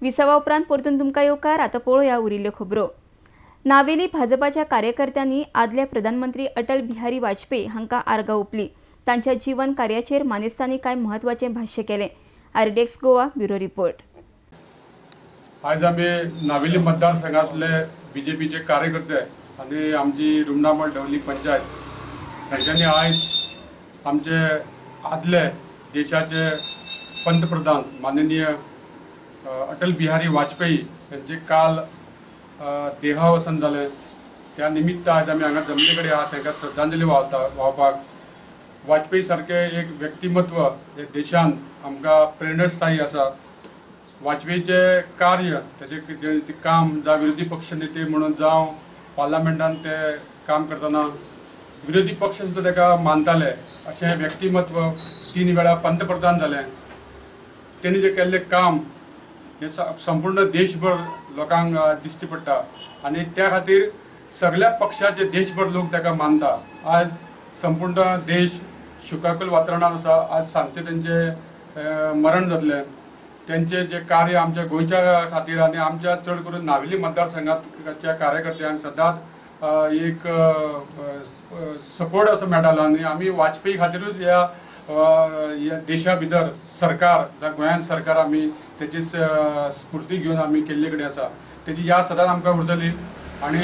विसवा उपरांत परतून तुमकां येवकार. आतां पळोवया उरिल्ल्यो खबरो. नावेली भाजपाच्या कार्यकर्त्यांनी आदले प्रधानमंत्री अटल बिहारी वाजपेयी हांकां आर्गां ओंपली. तांच्या जीवन कार्याचेर मानेस्तांनी कांय म्हत्वाचें भाश्य केलें. RDX Goa bureau report. आयज आमी नावेली मतदारसंघातले बीजेपीचे कार्यकर्ते आनी आमची रुमडामळ डवली पंचायत तांच्यांनी आयज आमचे आदले देशाचे पंतप्रधान माननीय अटल बिहारी वाजपेयी यांचे काल देहावसन जालें. त्या निमित्त आज आमी हांगा जमले कडेन आहा तांकां श्रद्धांजली व्हांवपाक. वाजपेयी सारकें एक व्यक्तिमत्व हे देशान आमकां प्रेरणास्थायी आसा. वाजपेयीचें कार्य, तेजें काम, जावं विरोधी पक्ष नेते म्हणून जावं पार्लमेंटान ते काम करतना विरोधी पक्ष सुद्दां ताका मानताले. अशें व्यक्तिमत्व 3 वेळा पंतप्रधान जालें. तेणी जें केल्लें काम हें संपूर्ण देशभर लोकांक दिश्टी पडटा आनी त्या खातीर सगळ्या पक्षाचे देशभर लोक ताका मानता. आज संपूर्ण देश शोकाकुल वातावरणांत आसा. आज सांजचें तेंचें मरण जातलें. तेंचें जें कार्य आमच्या गोंयच्या खातीर आनी आमच्या चड करून नावेली मतदारसंघाच्या कार्यकर्त्यांक सदांच एक सपोर्ट असो मेळटालो आनी आमी वाजपेयी खातीरूच ह्या देशा भितर सरकार जावं गोंयांत सरकार आमी तेची स्फूर्ती घेवन आमी केल्ले कडेन आसा. तेजी याद सदांच आमकां उरतली आनी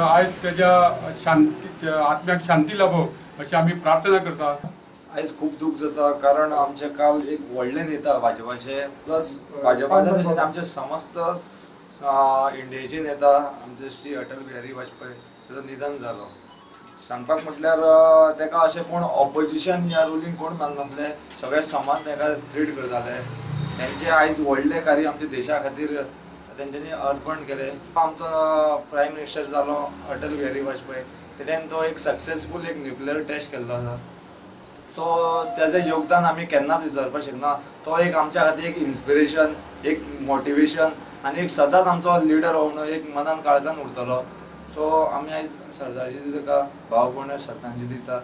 आयज तेज्या शांती आत्म्याक शांती लाभो अशी आमी प्रार्थना करता. आयज खूब दूख जाता कारण आमचे काल एक व्हडले नेता भाजपाचे प्लस भाजपाचे तशेंच आमचे समस्त इंडियेचे नेता आमचे श्री अटल बिहारी वाजपेयी ताचो निधन जालो. सांगपाक म्हटल्यार ताका अशें कोण ऑपोजिशन या रुलींग कोण माननासले, सगळे समान ताका ट्रीट करताले. तेंचे आयज व्हडले कार्य आमच्या देशा खातीर तेंच्यांनी अर्पण केलें. आमचो प्रायम मिनिस्टर जालो अटल बिहारी वाजपेयी, तेणेन तो एक सक्सेसफूल एक न्युक्लियर टेस्ट केल्लो आसा. सो तेजें योगदान आमी केन्नाच विसरपाक शकना. तो एक आमच्या खातीर एक इन्स्पिरेशन, एक मोटिवेशन आनी एक सदांच आमचो लिडर हो म्हणून एक मनान काळजान उरतलो. सो आमी आयज सरदारजी ताका भावपूर्ण श्रद्धांजली दिता.